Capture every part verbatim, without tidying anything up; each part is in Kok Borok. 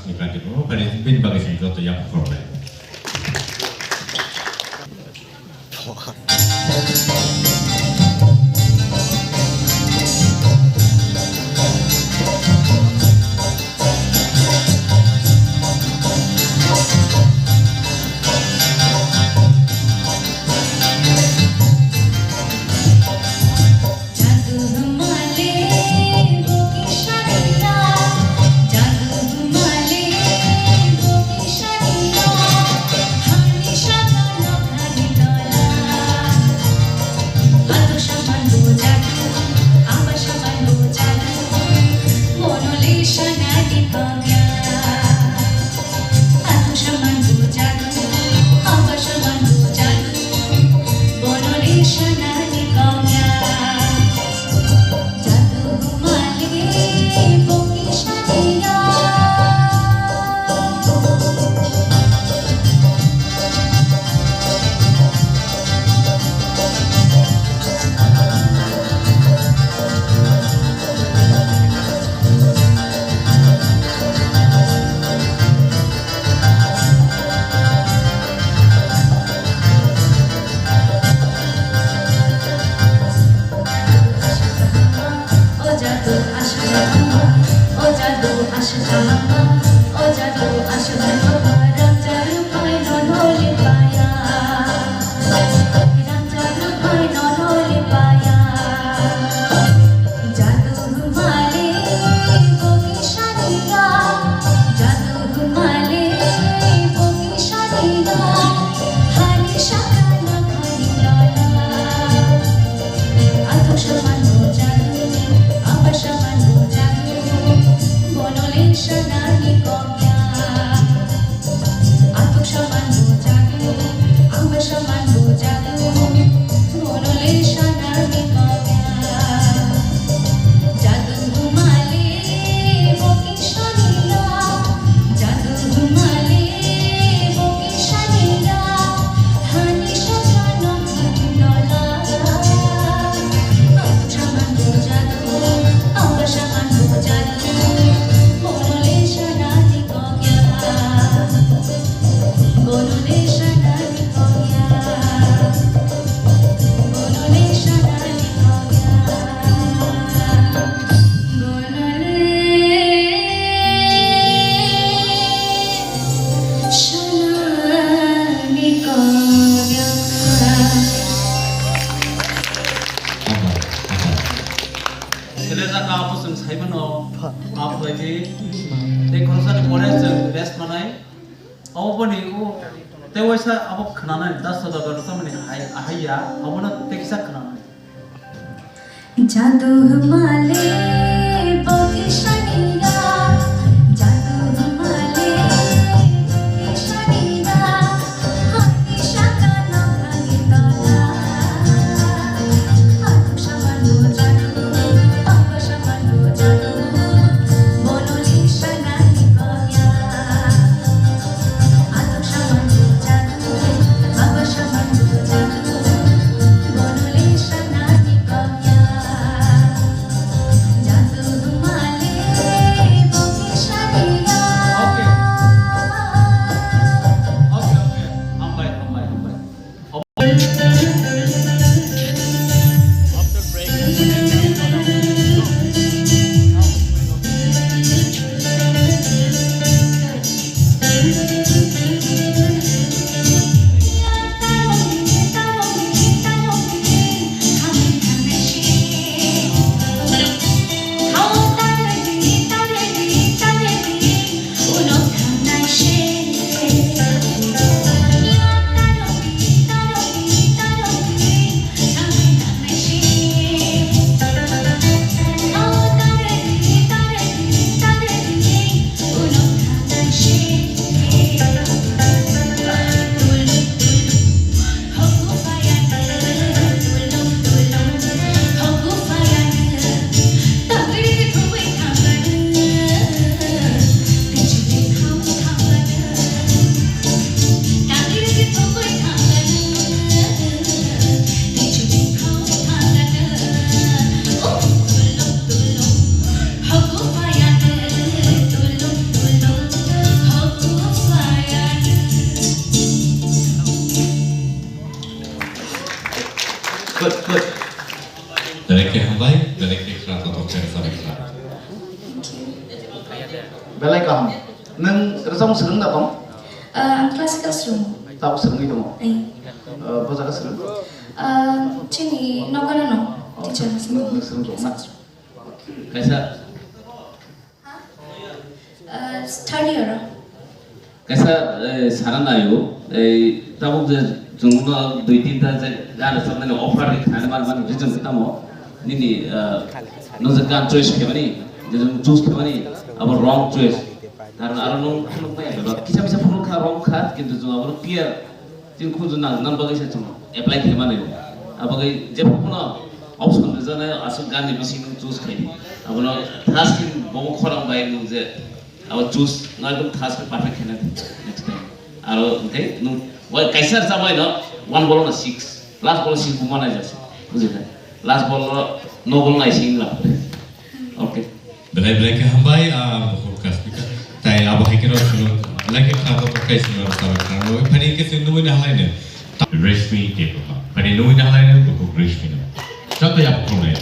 Ni kanti mo, kani bini bagwi sini joto yang khoroknai. Sele jaka abo chwng saimano, maaf khlai di. Tei khoroksa ni pore chwng rest manai. Abo boni o tei waisa abo khwnanai, das sodagar tamani hai, ahai ya, abono tei kisa khwnanai. Jadu male bokisaniya, jadu male bokisaniya, hani sakano hani tola. Aku samanu jadu, aku samanu jadu, bololi sanani koya. Belai kaham. Nwng rwchapmung swrwng da tong? Ah, ang classical swrwngo. Tabuk swrwngwi tongo? Eh. Ah, bo jaga swrwng? Ah, chini nokara no, teacher no swrwngo. Nwng swrwng tong na? Kaisa. Ah, third year o. Kaisa, eh, sana naio, eh, tabuk je chwngno dui tinta je gana sabnani offer ri khnani man man reason khe tamo nini, eh, no je gan choice khemani, je chwng choose khemani, abo wrong choice. Karon aro nwng phunuk maya bebak, kisa misa phunuk kha, wrong kha, kintu chwng abo clear. Chini khunju nang, nang bagwi se chwng apply khe mano. Abagwi jephuno option rwjaknai aswk ganni bising nwng choose khai di. Abono thas khe bobo khorang bai nwng je abo choose no ekdom thas khe perfect khe nai next time. Aro hwnkhe nwng wai kaisa chabai no one ball no six, last ball six bo manai jasi. Bujikha? Last ball no no ball nai sing la. Okay. Belai belai khe hambai, ah, bukhuk Kaspika. Tai abo hai kheno chwngno belai khe khna kok kai chwngno rwchapmung khna rwui phani khe chwng nugwi nahalai no. Reshmi Debbarma. Phani nugwi nahalai no bukhuk Reshmi no. Joto yapuk khulumnai.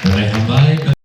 Belai hambai.